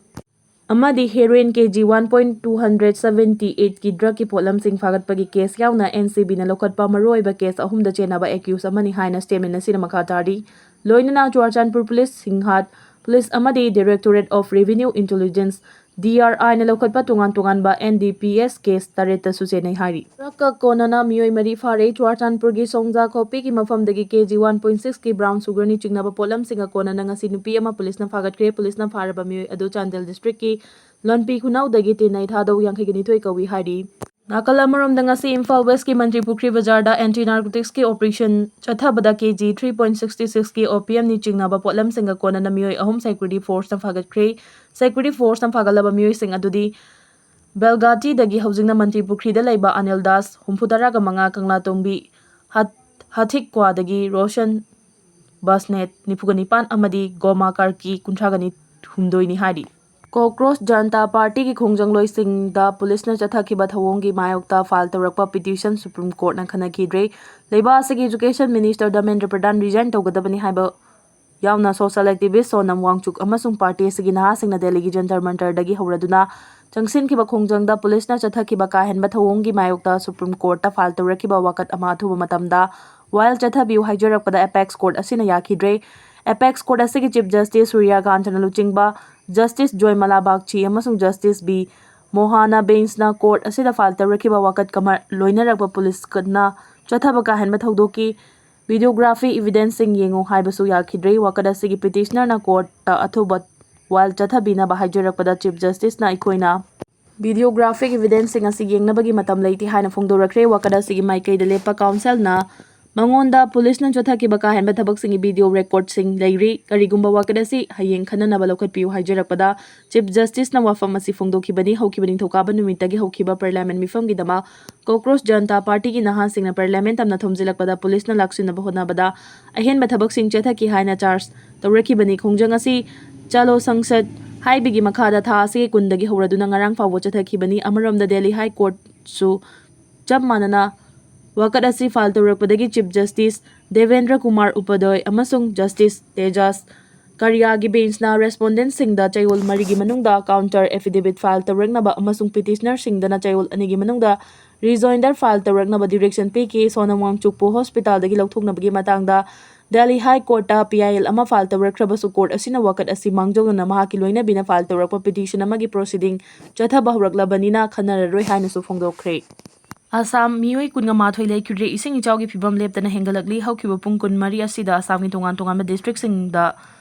ꯑꯃꯗꯤ heroin K G one point two hundred seventy eight ꯀꯤ drug ꯀꯤ ꯄꯣꯠꯂꯝꯁꯤꯡ ꯐꯥꯒꯠꯄꯒꯤ case ꯌꯥꯎꯅ N C B ꯅ ꯂꯧꯈꯠꯄ ꯃꯔꯨꯑꯣꯏꯕ case ꯑꯍꯨꯝꯗ ꯆꯦꯟꯅꯕ accused ꯑꯃꯅꯤ ꯍꯥꯏꯅ statement ꯑꯁꯤꯅ ꯃꯈꯥ ꯇꯥꯔꯤ꯫ ꯂꯣꯏꯅꯅ ꯆꯨꯔꯥꯆꯥꯟꯄꯨꯔ police, ꯁꯤꯡꯍꯥꯠ police ꯑꯃꯗꯤ Directorate of Revenue Intelligence D R ꯑꯥꯏꯅ ꯂꯧꯈꯠꯄ ꯇꯣꯉꯥꯟ ꯇꯣꯉꯥꯟꯕ N D P S case ꯇꯔꯦꯠꯇꯁꯨ ꯆꯦꯟꯅꯩ ꯍꯥꯏꯔꯤ꯫ ꯗ꯭ꯔꯒꯀ ꯀꯣꯟꯅꯅ ꯃꯤꯑꯣꯏ ꯃꯔꯤ ꯐꯥꯔꯦ꯫ ꯆꯨꯔꯥꯆꯥꯟꯄꯨꯔꯒꯤ ꯁꯣꯡꯖꯥ ꯈꯣꯄꯤꯒꯤ ꯃꯐꯝꯗꯒꯤ ꯀꯦ ꯖꯤ ꯋꯥꯟ ꯄꯣꯏꯟ ꯁꯤꯛꯁꯀꯤ ꯕ꯭ꯔꯥꯎꯟ ꯁꯨꯒꯔꯅꯤ ꯆꯤꯡꯅꯕ ꯄꯣꯠꯂꯝꯁꯤꯡꯒ ꯀꯣꯟꯅꯅ ꯉꯁꯤ ꯅꯨꯄꯤ ꯑꯃ ꯄꯨꯂꯤꯁꯅ ꯐꯥꯒꯠꯈ꯭ꯔꯦ꯫ ꯄꯨꯂꯤꯁꯅ ꯐꯥꯔꯕ ꯃꯤꯑꯣꯏ ꯑꯗꯨ ꯆꯥꯟꯗꯦꯜ ꯗꯤꯁꯇ꯭ꯔꯤꯛꯀꯤ ꯂꯣꯟꯄꯤ ꯈꯨꯅꯧꯗꯒꯤ ꯇꯤꯟꯅꯩ ꯊꯥꯗꯧ ꯌꯥꯡꯈꯩꯒ ꯅꯤꯊꯣꯏ ꯀꯧꯏ ꯍꯥꯏꯔꯤ꯫ ꯅꯥꯀꯜ ꯑꯃꯔꯣꯝꯗ ꯉꯁꯤ ꯏꯝꯐꯥꯜ ꯋꯦꯁꯀꯤ ꯃꯟꯇ꯭ꯔꯤ ꯄꯨꯈ꯭ꯔꯤ ꯕꯖꯥꯔꯗ ꯑꯦꯟꯇꯤ ꯅꯥꯔꯀꯣꯇꯤꯛꯁꯀꯤ ꯑꯣꯄꯔꯦꯁꯟ ꯆꯠꯊꯕꯗ ꯀꯦ ꯖꯤ ꯊ꯭ꯔꯤ ꯄꯣꯏꯟ ꯁꯤꯛꯁꯇꯤ ꯁꯤꯛꯁꯀꯤ ꯑꯣꯄꯤꯌꯝꯅꯤ ꯆꯤꯡꯅꯕ ꯄꯣꯠꯂꯝꯁꯤꯡꯒ ꯀꯣꯟꯅꯅ ꯃꯤꯑꯣꯏ ꯑꯍꯨꯝ ꯁꯦꯀ꯭ꯌꯨꯔꯤꯇꯤ ꯐꯣꯔꯁꯅ ꯐꯥꯒꯠꯈ꯭ꯔꯦ꯫ ꯁꯦꯀ꯭ꯌꯨꯔꯤꯇꯤ ꯐꯣꯔꯁꯅ ꯐꯥꯒꯠꯂꯕ ꯃꯤꯑꯣꯏꯁꯤꯡ ꯑꯗꯨꯗꯤ ꯕꯦꯜꯒꯥꯇꯤꯗꯒꯤ ꯍꯧꯖꯤꯛꯅ ꯃꯟꯇ꯭ꯔꯤ ꯄꯨꯈ꯭ꯔꯤꯗ ꯂꯩꯕ ꯑꯅꯤꯜ ꯗꯥꯁ, ꯍꯨꯝꯐꯨ ꯇꯔꯥꯒ ꯃꯉꯥ, ꯀꯪꯂꯥꯇꯣꯡꯕꯤ, ꯍꯠ-, ꯍꯊꯤꯛꯀ꯭ꯋꯥꯗꯒꯤ ꯔꯣꯁꯟ ꯕꯁꯅꯦꯠ, ꯅꯤꯐꯨꯒ ꯅꯤꯄꯥꯟ, ꯑꯃꯗꯤ ꯒꯣꯃꯥ ꯀꯥꯔꯀꯤ, ꯀꯨꯟꯊ꯭ꯔꯥꯒ ꯍꯨꯝꯗꯣꯏꯅꯤ ꯍꯥꯏꯔꯤ꯫ ꯀꯣꯀ꯭ꯔꯣꯁ ꯖꯅꯇꯥ ꯄꯥꯔꯇꯤꯒꯤ ꯈꯣꯡꯖꯪꯂꯣꯏꯁꯤꯡꯗ ꯄꯨꯂꯤꯁꯅ ꯆꯠꯊꯈꯤꯕ ꯊꯧꯑꯣꯡꯒꯤ ꯃꯥꯌꯣꯛꯇ ꯐꯥꯏꯜ ꯇꯧꯔꯛꯄ ꯄꯤꯇꯤꯁꯟ ꯁꯨꯄ꯭ꯔꯤꯝ ꯀꯣꯔꯠꯅ ꯈꯟꯅꯈꯤꯗ꯭ꯔꯦ꯫ ꯂꯩꯕꯥꯛ ꯑꯁꯤꯒꯤ ꯏꯖꯨꯀꯦꯁꯟ ꯃꯤꯅꯤꯁꯇꯔ ꯙꯔꯃꯦꯟꯗ꯭ꯔ ꯄ꯭ꯔꯙꯥꯟ ꯔꯤꯖꯥꯏꯟ ꯇꯧꯒꯗꯕꯅꯤ ꯍꯥꯏꯕ ꯌꯥꯎꯅ ꯁꯣꯁꯦꯜ ꯑꯦꯛꯇꯤꯚꯤꯁ ꯁꯣꯅꯝ ꯋꯥꯡꯆꯨꯛ ꯑꯃꯁꯨꯡ ꯄꯥꯔꯇꯤ ꯑꯁꯤꯒꯤ ꯅꯍꯥꯁꯤꯡꯅ ꯗꯦꯜꯂꯤꯒꯤ ꯖꯟꯇꯔ ꯃꯟꯇꯔꯗꯒꯤ ꯍꯧꯔꯗꯨꯅ ꯆꯪꯁꯤꯟꯈꯤꯕ ꯈꯣꯡꯖꯪꯗ ꯄꯨꯂꯤꯁꯅ ꯆꯠꯊꯈꯤꯕ ꯀꯥ ꯍꯦꯟꯕ ꯊꯧꯑꯣꯡꯒꯤ ꯃꯥꯌꯣꯛꯇ ꯁꯨꯄ꯭ꯔꯤꯝ ꯀꯣꯔꯠꯇ ꯐꯥꯏꯜ ꯇꯧꯔꯛꯈꯤꯕ ꯋꯥꯀꯠ ꯑꯃ ꯑꯊꯨꯕ ꯃꯇꯝꯗ ꯋꯥꯌꯦꯜ ꯆꯠꯊꯕꯤꯌꯨ ꯍꯥꯏꯖꯔꯛꯄꯗ ꯑꯦꯄꯦꯛꯁ ꯀꯣꯔꯠ ꯑꯁꯤꯅ ꯌꯥꯈꯤꯗ꯭ꯔꯦ꯫ ꯑꯦꯄꯦꯛꯁ ꯀꯣꯔꯠ ꯑꯁꯤꯒꯤ ꯆꯤꯐ ꯖꯁꯇꯤꯁ ꯁꯨꯔ꯭ꯌꯀꯥꯟꯇꯅ ꯂꯨꯆꯤꯡꯕ ꯖꯁꯇꯤꯁ ꯖꯣꯏꯃꯂꯥ ꯕꯥꯒꯆꯤ ꯑꯃꯁꯨꯡ ꯖꯁꯇꯤꯁ ꯕꯤ ꯃꯣꯍꯥꯅ ꯕꯦꯟꯁꯅ ꯀꯣꯔꯠ ꯑꯁꯤꯗ ꯐꯥꯏꯜ ꯇꯧꯔꯛꯈꯤꯕ ꯋꯥꯀꯠꯀ ꯃ-, ꯂꯣꯏꯅꯔꯛꯄ ꯄꯨꯂꯤꯁꯅ ꯆꯠꯊꯕ ꯀꯥ ꯍꯦꯟꯕ ꯊꯧꯗꯣꯛꯀꯤ ꯚꯤꯗꯤꯑꯣꯒ꯭ꯔꯥꯐꯤ ꯏꯚꯤꯗꯦꯟꯁꯁꯤꯡ ꯌꯦꯡꯉꯨ ꯍꯥꯏꯕꯁꯨ ꯌꯥꯈꯤꯗ꯭ꯔꯦ꯫ ꯋꯥꯀꯠ ꯑꯁꯤꯒꯤ ꯄꯤꯇꯤꯁꯅꯔꯅ ꯀꯣꯔꯠꯇ ꯑꯊꯨꯕ ꯋꯥꯌꯦꯜ ꯆꯠꯊꯕꯤꯅꯕ ꯍꯥꯏꯖꯔꯛꯄꯗ ꯆꯤꯐ ꯖꯁꯇꯤꯁꯅ ꯑꯩꯈꯣꯏꯅ ꯚꯤꯗꯤꯑꯣꯒ꯭ꯔꯥꯐꯤꯛ ꯏꯚꯤꯗꯦꯟꯁꯁꯤꯡ ꯑꯁꯤ ꯌꯦꯡꯅꯕꯒꯤ ꯃꯇꯝ ꯂꯩꯇꯦ ꯍꯥꯏꯅ ꯐꯣꯡꯗꯣꯔꯛꯈ꯭ꯔꯦ꯫ ꯋꯥꯀꯠ ꯑꯁꯤꯒꯤ ꯃꯥꯏꯀꯩꯗ ꯂꯦꯞꯄ ꯀꯥꯎꯟꯁꯤꯜꯅ ꯃꯉꯣꯟꯗ ꯄꯨꯂꯤꯁꯅ ꯆꯠꯊꯈꯤꯕ ꯀꯥ ꯍꯦꯟꯕ ꯊꯕꯛꯁꯤꯡꯒꯤ ꯚꯤꯗꯤꯑꯣ ꯔꯦꯀꯣꯔꯗꯁꯤꯡ ꯂꯩꯔꯤ꯫ ꯀꯔꯤꯒꯨꯝꯕ ꯋꯥꯀꯠ ꯑꯁꯤ ꯍꯌꯦꯡ ꯈꯟꯅꯅꯕ ꯂꯧꯈꯠꯄꯤꯌꯨ ꯍꯥꯏꯖꯔꯛꯄꯗ ꯆꯤꯐ ꯖꯁꯇꯤꯁꯅ ꯋꯥꯐꯝ ꯑꯁꯤ ꯐꯣꯡꯗꯣꯛꯈꯤꯕꯅꯤ꯫ ꯍꯧꯈꯤꯕ ꯅꯤꯡꯊꯧꯀꯥꯕ ꯅꯨꯃꯤꯠꯇꯒꯤ ꯍꯧꯈꯤꯕ ꯄꯥꯔꯂꯤꯌꯥꯃꯦꯟ ꯃꯤꯐꯝꯒꯤꯗꯃꯛ ꯀꯣꯀ꯭ꯔꯣꯁ ꯖꯅꯇꯥ ꯄꯥꯔꯇꯤꯒꯤ ꯅꯍꯥꯁꯤꯡꯅ ꯄꯥꯔꯂꯤꯌꯥꯃꯦꯟ ꯇꯝꯅ ꯊꯣꯝꯖꯤꯜꯂꯛꯄꯗ ꯄꯨꯂꯤꯁꯅ ꯂꯥꯛꯁꯤꯟꯅꯕ ꯍꯣꯠꯅꯕꯗ ꯑꯍꯦꯟꯕ ꯊꯕꯛꯁꯤꯡ ꯆꯠꯊꯈꯤ ꯍꯥꯏꯅ ꯆꯥꯔꯖ ꯇꯧꯔꯛꯈꯤꯕꯅꯤ꯫ ꯈꯣꯡꯖꯪ ꯑꯁꯤ ꯆꯥꯂꯣ ꯁꯪꯁꯗ ꯍꯥꯏꯕꯒꯤ ꯃꯈꯥꯗ ꯊꯥ ꯑꯁꯤꯒꯤ ꯀꯨꯟꯗꯒꯤ ꯍꯧꯔꯗꯨꯅ ꯉꯔꯥꯡ ꯐꯥꯎꯕ ꯆꯠꯊꯈꯤꯕꯅꯤ꯫ ꯑꯃꯔꯣꯝꯗ ꯗꯦꯜꯂꯤ ꯍꯥꯏ ꯀꯣꯔꯠꯁꯨ ꯆꯞ ꯃꯥꯟꯅꯅ ꯋꯥꯀꯠ ꯑꯁꯤ file ꯇꯧꯔꯛꯄꯗꯒꯤ chief justice Debendra Kumar ꯎꯄꯥꯙ꯭ꯌꯥꯏ ꯑꯃꯁꯨꯡ ꯖꯁꯇꯤꯁ ꯇꯦꯖꯥꯁ ꯀꯥꯔꯤꯌꯥꯒꯤ ꯕꯦꯟꯁꯅ ꯔꯦꯁꯄꯣꯟꯗꯦꯟꯠꯁꯤꯡꯗ ꯆꯌꯣꯜ ꯃꯔꯤꯒꯤ ꯃꯅꯨꯡꯗ ꯀꯥꯎꯟꯇꯔ ꯑꯦꯐꯤꯗꯦꯚꯤꯠ ꯐꯥꯏꯜ ꯇꯧꯔꯛꯅꯕ ꯑꯃꯁꯨꯡ ꯄꯤꯇꯤꯁꯅꯔꯁꯤꯡꯗꯅ ꯆꯌꯣꯜ ꯑꯅꯤꯒꯤ ꯃꯅꯨꯡꯗ ꯔꯤꯖꯣꯏꯟꯗꯔ ꯐꯥꯏꯜ ꯇꯧꯔꯛꯅꯕ ꯗꯤꯔꯦꯛꯁꯟ ꯄꯤꯈꯤ꯫ ꯁꯣꯅꯝ ꯋꯥꯡꯆꯨꯛꯄꯨ ꯍꯣꯁꯄꯤꯇꯥꯜꯗꯒꯤ ꯂꯧꯊꯣꯛꯅꯕꯒꯤ ꯃꯇꯥꯡꯗ ꯗꯦꯜꯂꯤ ꯍꯥꯏ ꯀꯣꯔꯠꯇ ꯄꯤ ꯑꯥꯏ ꯑꯦꯜ ꯑꯃ ꯐꯥꯏꯜ ꯇꯧꯔꯛꯈ꯭ꯔꯕꯁꯨ, ꯀꯣꯔꯠ ꯑꯁꯤꯅ ꯋꯥꯀꯠ ꯑꯁꯤ ꯃꯥꯡꯖꯧꯅꯅ ꯃꯍꯥꯛꯀꯤ ꯂꯣꯏꯅꯕꯤꯅ ꯐꯥꯏꯜ ꯇꯧꯔꯛꯄ ꯄꯤꯇꯤꯁꯟ ꯑꯃꯒꯤ ꯄ꯭ꯔꯣꯁꯤꯗꯤꯡ ꯆꯠꯊꯕ ꯍꯧꯔꯛꯂꯕꯅꯤꯅ ꯈꯟꯅꯔꯔꯣꯏ ꯍꯥꯏꯅꯁꯨ ꯐꯣꯡꯗꯣꯛꯈ꯭ꯔꯦ꯫ ꯑꯁꯥꯝ, ꯃꯤꯑꯣꯏ ꯀꯨꯟꯒ ꯃꯥꯊꯣꯏ ꯂꯩꯈꯤꯗ꯭ꯔꯦ꯫ ꯏꯁꯤꯡ ꯏꯆꯥꯎꯒꯤ ꯐꯤꯕꯝ ꯂꯦꯞꯇꯅ ꯍꯦꯟꯒꯠꯂꯛꯂꯤ꯫ ꯍꯧꯈꯤꯕ ꯄꯨꯡ ꯀꯨꯟꯃꯔꯤ ꯑꯁꯤꯗ ꯑꯁꯥꯝꯒꯤ ꯇꯣꯉꯥꯟ ꯇꯣꯉꯥꯟꯕ ꯗꯤꯁꯇ꯭ꯔꯤꯛꯁꯤꯡꯗ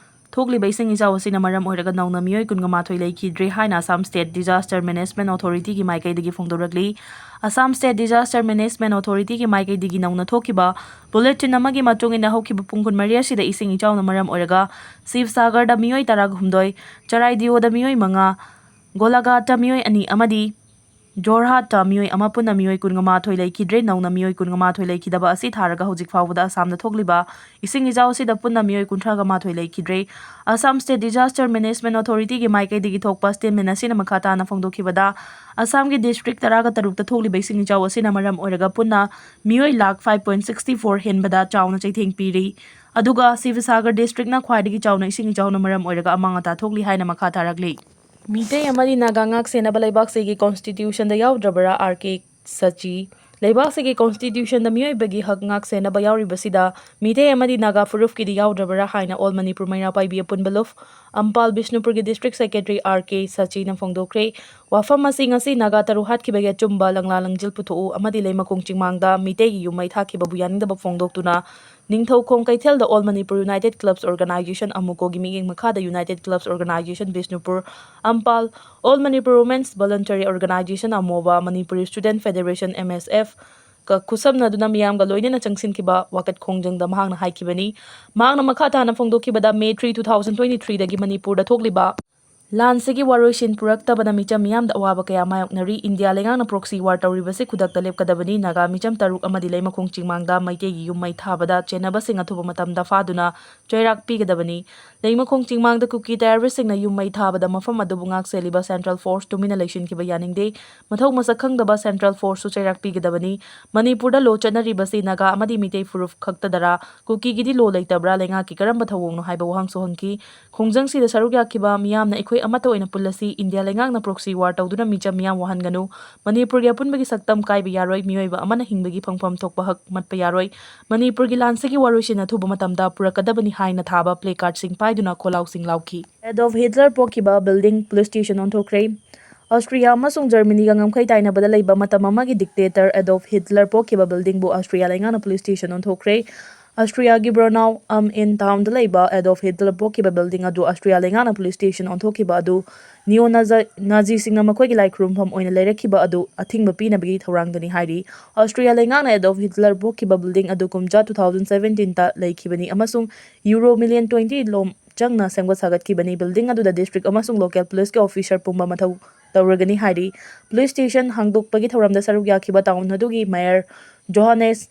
ꯊꯣꯛꯂꯤꯕ ꯏꯁꯤꯡ ꯏꯆꯥꯎ ꯑꯁꯤꯅ ꯃꯔꯝ ꯑꯣꯏꯔꯒ ꯅꯧꯅ ꯃꯤꯑꯣꯏ ꯀꯨꯟꯒ ꯃꯥꯊꯣꯏ ꯂꯩꯈꯤꯗ꯭ꯔꯦ ꯍꯥꯏꯅ ꯑꯁꯥꯝ ꯁ꯭ꯇꯦꯠ ꯗꯤꯖꯥꯁꯇꯔ ꯃꯦꯅꯦꯖꯃꯦꯟꯠ ꯑꯣꯊꯣꯔꯤꯇꯤꯒꯤ ꯃꯥꯏꯀꯩꯗꯒꯤ ꯐꯣꯡꯗꯣꯔꯛꯂꯤ꯫ ꯑꯁꯥꯝ ꯁ꯭ꯇꯦꯠ ꯗꯤꯖꯥꯁꯇꯔ ꯃꯦꯅꯦꯖꯃꯦꯟꯠ ꯑꯣꯊꯣꯔꯤꯇꯤꯒꯤ ꯃꯥꯏꯀꯩꯗꯒꯤ ꯅꯧꯅ ꯊꯣꯛꯈꯤꯕ ꯕꯨꯂꯦꯇꯤꯟ ꯑꯃꯒꯤ ꯃꯇꯨꯡ ꯏꯟꯅ, ꯍꯧꯈꯤꯕ ꯄꯨꯡ ꯀꯨꯟꯃꯔꯤ ꯑꯁꯤꯗ ꯏꯁꯤꯡ ꯏꯆꯥꯎꯅ ꯃꯔꯝ ꯑꯣꯏꯔꯒ ꯁꯤꯕꯁꯥꯒꯔꯗ ꯃꯤꯑꯣꯏ ꯇꯔꯥꯍꯨꯝꯗꯣꯏ, ꯆꯔꯥꯏꯗꯤꯑꯣꯗ ꯃꯤꯑꯣꯏ ꯃꯉꯥ, ꯒꯣꯂꯥꯘꯥꯠꯇ ꯃꯤꯑꯣꯏ ꯑꯅꯤ ꯑꯃꯗꯤ ꯖꯣꯔꯍꯥꯠꯇ ꯃꯤꯑꯣꯏ ꯑꯃ, ꯄꯨꯟꯅ ꯃꯤꯑꯣꯏ ꯀꯨꯟꯒ ꯃꯥꯊꯣꯏ ꯂꯩꯈꯤꯗ꯭ꯔꯦ꯫ ꯅꯧꯅ ꯃꯤꯑꯣꯏ ꯀꯨꯟꯒ ꯃꯥꯊꯣꯏ ꯂꯩꯈꯤꯗꯕ ꯑꯁꯤ ꯊꯥꯔꯒ ꯍꯧꯖꯤꯛ ꯐꯥꯎꯕꯗ ꯑꯁꯥꯝꯗ ꯊꯣꯛꯂꯤꯕ ꯏꯁꯤꯡ ꯏꯆꯥꯎ ꯑꯁꯤꯗ ꯄꯨꯟꯅ ꯃꯤꯑꯣꯏ ꯀꯨꯟꯊ꯭ꯔꯥꯒ ꯃꯥꯊꯣꯏ ꯂꯩꯈꯤꯗ꯭ꯔꯦ꯫ ꯑꯁꯥꯝ ꯁ꯭ꯇꯦꯠ ꯗꯤꯖꯥꯁꯇꯔ ꯃꯦꯅꯦꯖꯃꯦꯟꯠ ꯑꯣꯊꯣꯔꯤꯇꯤꯒꯤ ꯃꯥꯏꯀꯩꯗꯒꯤ ꯊꯣꯛꯄ ꯁ꯭ꯇꯦꯠꯃꯦꯟꯠ ꯑꯁꯤꯅ ꯃꯈꯥ ꯇꯥꯅ ꯐꯣꯡꯗꯣꯛꯈꯤꯕꯗ, ꯑꯁꯥꯝꯒꯤ ꯗꯤꯁꯇ꯭ꯔꯤꯛ ꯇꯔꯥꯒ ꯇꯔꯨꯛꯇ ꯊꯣꯛꯂꯤꯕ ꯏꯁꯤꯡ ꯏꯆꯥꯎ ꯑꯁꯤꯅ ꯃꯔꯝ ꯑꯣꯏꯔꯒ ꯄꯨꯟꯅ ꯃꯤꯑꯣꯏ lakh five point sixty four ꯍꯦꯟꯕꯗ ꯆꯥꯎꯅ ꯆꯩꯊꯦꯡ ꯄꯤꯔꯤ꯫ ꯑꯗꯨꯒ ꯁꯤꯕꯁꯥꯒꯔ ꯗꯤꯁꯇ꯭ꯔꯤꯛꯅ ꯈ꯭ꯋꯥꯏꯗꯒꯤ ꯆꯥꯎꯅ ꯏꯁꯤꯡ ꯏꯆꯥꯎꯅ ꯃꯔꯝ ꯑꯣꯏꯔꯒ ꯑꯃꯥꯡ ꯑꯇꯥ ꯊꯣꯛꯂꯤ ꯍꯥꯏꯅ ꯃꯈꯥ ꯇꯥꯔꯛꯂꯤ꯫ ꯃꯤꯇꯩ ꯑꯃꯗꯤ ꯅꯥꯒꯥ ꯉꯥꯛ ꯁꯦꯟꯅꯕ ꯂꯩꯕꯥꯛꯁꯤꯒꯤ ꯀꯣꯟꯁꯇꯤꯇ꯭ꯌꯨꯁꯟꯗ ꯌꯥꯎꯗ꯭ꯔꯕꯔꯥ? ꯑꯥꯔ ꯀꯦ ꯁꯆꯤ꯫ ꯂꯩꯕꯥꯛꯁꯤꯒꯤ ꯀꯣꯟꯁꯇꯤꯇ꯭ꯌꯨꯁꯟꯗ ꯃꯤꯑꯣꯏꯕꯒꯤ ꯍꯛ ꯉꯥꯛ ꯁꯦꯟꯅꯕ ꯌꯥꯎꯔꯤꯕꯁꯤꯗ ꯃꯤꯇꯩ ꯑꯃꯗꯤ ꯅꯥꯒꯥ ꯐꯨꯔꯨꯞꯀꯤꯗꯤ ꯌꯥꯎꯗ꯭ꯔꯕꯔꯥ ꯍꯥꯏꯅ ꯑꯣꯜ ꯃꯅꯤꯄꯨꯔ ꯃꯩꯔꯥ ꯄꯥꯏꯕꯤ ꯑꯄꯨꯟꯕ ꯂꯨꯞ, ꯑꯝꯄꯥꯜ ꯕꯤꯁꯅꯨꯄꯨꯔꯒꯤ ꯗꯤꯁꯇ꯭ꯔꯤꯛ ꯁꯦꯀ꯭ꯔꯦꯇꯔꯤ ꯑꯥꯔ ꯀꯦ ꯁꯆꯤꯅ ꯐꯣꯡꯗꯣꯛꯈ꯭ꯔꯦ꯫ ꯋꯥꯐꯝ ꯑꯁꯤ ꯉꯁꯤ ꯅꯥꯒꯥ ꯇꯔꯨꯛ ꯍꯥꯠꯈꯤꯕꯒꯤ ꯑꯆꯨꯝꯕ ꯂꯪꯂꯥ ꯂꯪꯖꯤꯜ ꯄꯨꯊꯣꯛꯎ ꯑꯃꯗꯤ ꯂꯩꯃꯈꯣꯡ ꯆꯤꯡꯃꯥꯡꯗ ꯃꯤꯇꯩꯒꯤ ꯌꯨꯝ ꯃꯩ ꯊꯥꯈꯤꯕꯕꯨ ꯌꯥꯅꯤꯡꯗꯕ ꯐꯣꯡꯗꯣꯛꯇꯨꯅ ꯅꯤꯡꯊꯧꯈꯣꯡ ꯀꯩꯊꯦꯜꯗ all Manipur united clubs organisation, ꯑꯃꯨꯀꯣꯒꯤ ꯃꯤꯠꯌꯦꯡ ꯃꯈꯥꯗ ꯌꯨꯅꯥꯏꯇꯦꯗ ꯀ꯭ꯂꯕꯁ ꯑꯣꯔꯒꯅꯥꯏꯖꯦꯁꯟ ꯕꯤꯁꯅꯨꯄꯨꯔ, ꯑꯝꯄꯥꯜ, all Manipur women's voluntary organisation, ꯑꯃꯣꯕ, Manipuri student federation, M S F, ꯀ ꯈꯨꯠꯁꯝꯅꯗꯨꯅ ꯃꯤꯌꯥꯝꯒ ꯂꯣꯏꯅꯅ ꯆꯪꯁꯤꯟꯈꯤꯕ ꯋꯥꯀꯠ ꯈꯣꯡꯖꯪꯗ ꯃꯍꯥꯛꯅ ꯍꯥꯏꯈꯤꯕꯅꯤ꯫ ꯃꯍꯥꯛꯅ ꯃꯈꯥ ꯇꯥꯅ ꯐꯣꯡꯗꯣꯛꯈꯤꯕꯗ, ꯃꯦ three, two thousand twenty threeꯗꯒꯤ ꯃꯅꯤꯄꯨꯔꯗ ꯊꯣꯛꯂꯤꯕ ꯂꯥꯟꯁꯤꯒꯤ ꯋꯥꯔꯣꯏꯁꯤꯟ ꯄꯨꯔꯛꯇꯕꯅ ꯃꯤꯆꯝ ꯃꯤꯌꯥꯝꯗ ꯑꯋꯥꯕ ꯀꯌꯥ ꯃꯥꯌꯣꯛꯅꯔꯤ꯫ ꯏꯟꯗꯤꯌꯥ ꯂꯩꯉꯥꯛꯅ ꯄ꯭ꯔꯣꯛꯁꯤ ꯋꯥꯔ ꯇꯧꯔꯤꯕꯁꯤ ꯈꯨꯗꯛꯇ ꯂꯦꯞꯀꯗꯕꯅꯤ꯫ ꯅꯥꯒꯥ ꯃꯤꯆꯝ ꯇꯔꯨꯛ ꯑꯃꯗꯤ ꯂꯩꯃꯈꯣꯡ ꯆꯤꯡꯃꯥꯡꯗ ꯃꯩꯇꯩꯒꯤ ꯌꯨꯝ ꯃꯩ ꯊꯥꯕꯗ ꯆꯦꯟꯅꯕꯁꯤꯡ ꯑꯊꯨꯕ ꯃꯇꯝꯗ ꯐꯥꯗꯨꯅ ꯆꯩꯔꯥꯛ ꯄꯤꯒꯗꯕꯅꯤ꯫ ꯂꯩꯃꯈꯣꯡ ꯆꯤꯡꯃꯥꯡꯗ ꯀꯨꯀꯤ terroristꯁꯤꯡꯅ ꯌꯨꯝ ꯃꯩ ꯊꯥꯕꯗ ꯃꯐꯝ ꯑꯗꯨꯕꯨ ꯉꯥꯛ ꯁꯦꯜꯂꯤꯕ Central Force ꯇꯨꯃꯤꯟꯅ ꯂꯩꯁꯤꯟꯈꯤꯕ ꯌꯥꯅꯤꯡꯗꯦ꯫ ꯃꯊꯧ ꯃꯁꯛ ꯈꯪꯗꯕ Central Forceꯁꯨ ꯆꯩꯔꯥꯛ ꯄꯤꯒꯗꯕꯅꯤ꯫ ꯃꯅꯤꯄꯨꯔꯗ law ꯆꯠꯅꯔꯤꯕꯁꯤ ꯅꯥꯒꯥ ꯑꯃꯗꯤ ꯃꯤꯇꯩ ꯐꯨꯔꯨꯞ ꯈꯛꯇꯗꯔꯥ? ꯀꯨꯀꯤꯒꯤꯗꯤ law ꯂꯩꯇꯕ꯭ꯔꯥ? ꯂꯩꯉꯥꯛꯀꯤ ꯀꯔꯝꯕ ꯊꯧꯑꯣꯡꯅꯣ ꯍꯥꯏꯕ ꯋꯥꯍꯪꯁꯨ ꯍꯪꯈꯤ꯫ ꯈꯣꯡꯖꯪꯁꯤꯗ ꯁꯔꯨꯛ ꯌꯥꯈꯤꯕ ꯃꯤꯌꯥꯝꯅ ꯑꯩꯈꯣꯏ ꯑꯃꯠꯇ ꯑꯣꯏꯅ ꯄꯨꯜꯂꯁꯤ, ꯏꯟꯗꯤꯌꯥ ꯂꯩꯉꯥꯛꯅ proxy war ꯇꯧꯗꯨꯅ ꯃꯤꯆꯝ ꯃꯤꯌꯥꯝ ꯋꯥꯍꯟꯒꯅꯨ꯫ ꯃꯅꯤꯄꯨꯔꯒꯤ ꯑꯄꯨꯟꯕꯒꯤ ꯁꯛꯇꯝ ꯀꯥꯏꯕ ꯌꯥꯔꯣꯏ, ꯃꯤꯑꯣꯏꯕ ꯑꯃꯅ ꯍꯤꯡꯕꯒꯤ ꯐꯪꯐꯝ ꯊꯣꯛꯄ ꯍꯛ ꯃꯠꯄ ꯌꯥꯔꯣꯏ꯫ ꯃꯅꯤꯄꯨꯔꯒꯤ ꯂꯥꯟꯁꯤꯒꯤ ꯋꯥꯔꯣꯏꯁꯤꯟ ꯑꯊꯨꯕ ꯃꯇꯝꯗ ꯄꯨꯔꯛꯀꯗꯕꯅꯤ ꯍꯥꯏꯅ ꯊꯥꯕ placardsꯁꯤꯡ ꯄꯥꯏꯗꯨꯅ ꯈꯣꯜꯂꯥꯎꯁꯤꯡ ꯂꯥꯎꯈꯤ꯫ Adolf Hitler ꯄꯣꯛꯈꯤꯕ building police station ꯑꯣꯟꯊꯣꯛꯈ꯭ꯔꯦ꯫ Austria ꯑꯃꯁꯨꯡ Germanyꯒ ꯉꯝꯈꯩ ꯇꯥꯏꯅꯕꯗ ꯂꯩꯕ ꯃꯇꯝ ꯑꯃꯒꯤ dictator Adolf Hitler ꯄꯣꯛꯈꯤꯕ buildingꯕꯨ Austria ꯂꯩꯉꯥꯛꯅ police station ꯑꯣꯟꯊꯣꯛꯈ꯭ꯔꯦ꯫ Austriaꯒꯤ Braunau am Inn townꯗ ꯂꯩꯕ Adolf Hitler ꯄꯣꯛꯈꯤꯕ building ꯑꯗꯨ Austria ꯂꯩꯉꯥꯛꯅ police station ꯑꯣꯟꯊꯣꯛꯈꯤꯕ ꯑꯗꯨ neo-Nazi-, Naziꯁꯤꯡꯅ ꯃꯈꯣꯏꯒꯤ ꯂꯥꯏ ꯈꯨꯔꯨꯝꯐꯝ ꯑꯣꯏꯅ ꯂꯩꯔꯛꯈꯤꯕ ꯑꯗꯨ ꯑꯊꯤꯡꯕ ꯄꯤꯅꯕꯒꯤ ꯊꯧꯔꯥꯡꯗꯅꯤ ꯍꯥꯏꯔꯤ꯫ Austria ꯂꯩꯉꯥꯛꯅ Adolf Hitler ꯄꯣꯛꯈꯤꯕ building ꯑꯗꯨ ꯀꯨꯝꯖꯥ two thousand seventeenꯗ ꯂꯩꯈꯤꯕꯅꯤ ꯑꯃꯁꯨꯡ Euro million twenty ꯂꯣꯝ ꯆꯪꯅ ꯁꯦꯝꯒꯠ ꯁꯥꯒꯠꯈꯤꯕꯅꯤ꯫ Building ꯑꯗꯨꯗ district ꯑꯃꯁꯨꯡ local policeꯀꯤ officer ꯄꯨꯝꯕ ꯃꯊꯧ ꯇꯧꯔꯒꯅꯤ ꯍꯥꯏꯔꯤ꯫ Police station ꯍꯥꯡꯗꯣꯛꯄꯒꯤ ꯊꯧꯔꯝꯗ ꯁꯔꯨꯛ ꯌꯥꯈꯤꯕ town ꯑꯗꯨꯒꯤ mayor Johannes